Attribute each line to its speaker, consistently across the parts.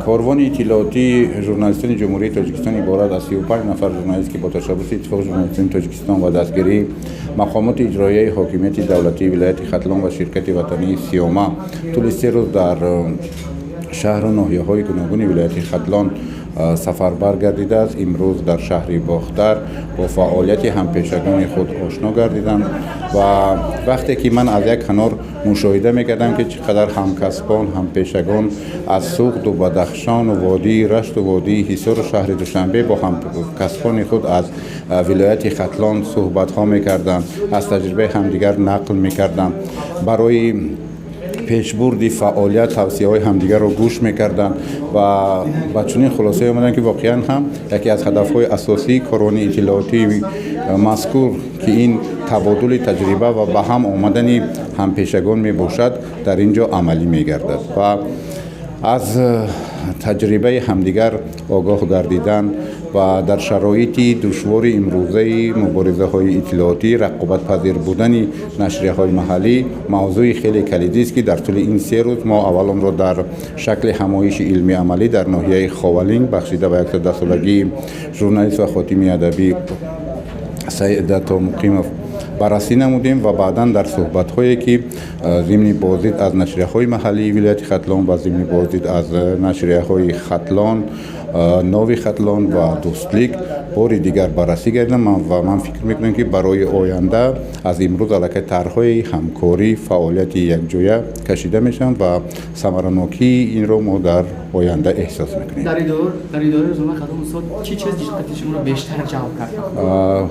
Speaker 1: Корвони иттилоотии журналистони Ҷумҳурии Тоҷикистон иборат аз 35 нафар журналист, ки бо ташаббуси Иттифоқи журналистони Тоҷикистон ва дастгирии мақомоти иҷроияи ҳокимияти давлатии вилояти Хатлон ва ширкати ватании «Сиёма» тӯли 3 рӯз дар шаҳру ноҳияҳои гуногуни вилояти Хатлон сафарбар гардидааст, имрӯз дар шаҳри Бохтар бо фаъолияти ҳампешагони худ ошно гардиданд. Ва вақте ки ман аз як канор мушоҳида мекардам, ки чӣ қадар ҳамкасбон, ҳампешагон аз Суғду Бадахшону водии Рашту водии Ҳисору шаҳри Душанбе бо ҳамкасбони худ аз вилояти Хатлон суҳбатҳо мекарданд, аз таҷрибаи ҳамдигар нақл мекарданд, барои пешбурди фаъолият тавсияҳои ҳамдигарро гӯш мекарданд ва ба чунин хулосае омаданд, ки воқеан ҳам яке аз ҳадафҳои асосии корвони иттилоотии мазкур, ки ин табодули таҷриба ва ба ҳам омадани ҳампешагон мебошад, дар ин ҷо амалӣ мегардад. Ва аз таҷрибаи ҳамдигар огоҳ гардидан ва дар шароити душвори имрӯзаи муборизаҳои иттилоотӣ рақобатпазир будани нашрияҳои маҳаллӣ мавзӯи хеле калидист, ки дар тӯли ин 3 рӯз мо аввал онро дар шакли ҳамоиши илмию амалӣ дар ноҳияи Ховалинг, бахшида ба 110-солагии журналист ва ходими адабӣ Саидато Муқимов, баррасӣ намудем ва баъдан дар суҳбатҳое, ки зимни боздид аз нашрияҳои маҳаллии вилояти Хатлон ва зимни боздид аз нашрияҳои «Хатлон», «Нави Хатлон» ва «Дӯстлик» бори дигар баррасӣ гардидам. Ва ман фикр мекунам, ки барои оянда аз имрӯз аллакай тарҳҳои ҳамкорӣ, фаъолияти якҷоя кашида мешаванд ва самаранокии инро мо дар оянда эҳсос мекунем.
Speaker 2: Дар идораи рӯзномаи «Хатлон», устод, чӣ чиз диққати шуморо бештар ҷалб кард?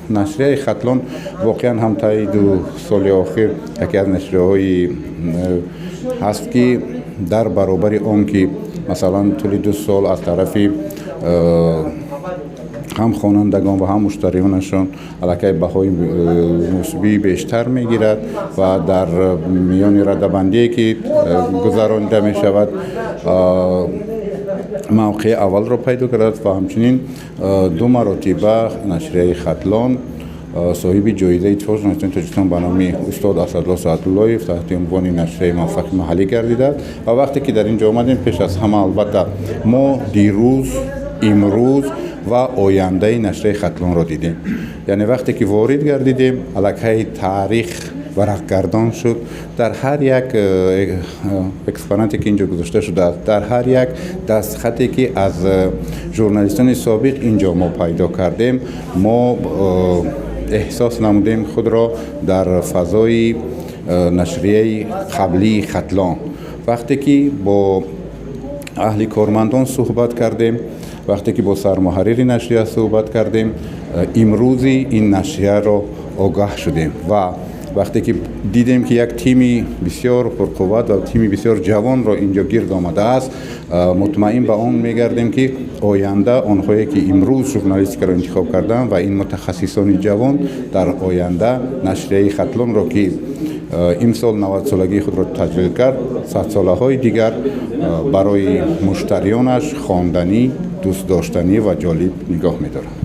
Speaker 1: Нашрияи «Хатлон» воқеан ҳам таи 2 соли охир яке аз нашрияҳои ҳаст, ки дар баробари он ки, масалан, тӯли 2 сол аз тарафи ҳам хонандагон ва ҳам муштариёнашон аллакай баҳои мусбии бештар мегирад ва дар миёни радабандие, ки гузаронида мешавад, мавқеи аввалро пайдо кардааст ва ҳамчунин ду маротиба нашрияи «Хатлон» соҳиби ҷоизаи Иттифоқи журналистони Тоҷикистон ба номи устод Асадулло Саадуллоев таҳти унвони нашрияи муваффақи маҳаллӣ гардидааст. Ва вақте ки дар ин ҷо омадем, пеш аз ҳама, албатта, мо дирӯз, имрӯз ва ояндаи нашрияи «Хатлонро» дидем. Яъне вақте ки ворид гардидем, аллакай таърих варақгардон шуд. Дар ҳар як экспонате, ки инҷо гузошта шудааст, дар ҳар як дастхате, ки аз журналистони собиқ инҷо мо пайдо кардем, мо эҳсос намудем худро дар фазои нашрияи қаблии «Хатлон». Вақте ки бо аҳли кормандон суҳбат кардем, вақте ки бо сармуҳаррири нашрия суҳбат кардем, имрӯзи ин нашрияро огаҳ шудем. Ва вақте ки дидем, ки як тими бисёр пурқувват ва тими бисёр ҷавонро инҷо гирд омадааст, мутмаин ба он мегардем, ки оянда онҳое, ки имрӯз журналистикаро интихоб карданд, ва ин мутахассисони ҷавон дар оянда нашрияи «Хатлонро», ки имсол 90-солагии худро таҷлил кард, садсолаҳои дигар барои муштариёнаш хонданӣ, дӯстдоштанӣ ва ҷолиб нигоҳ медорад.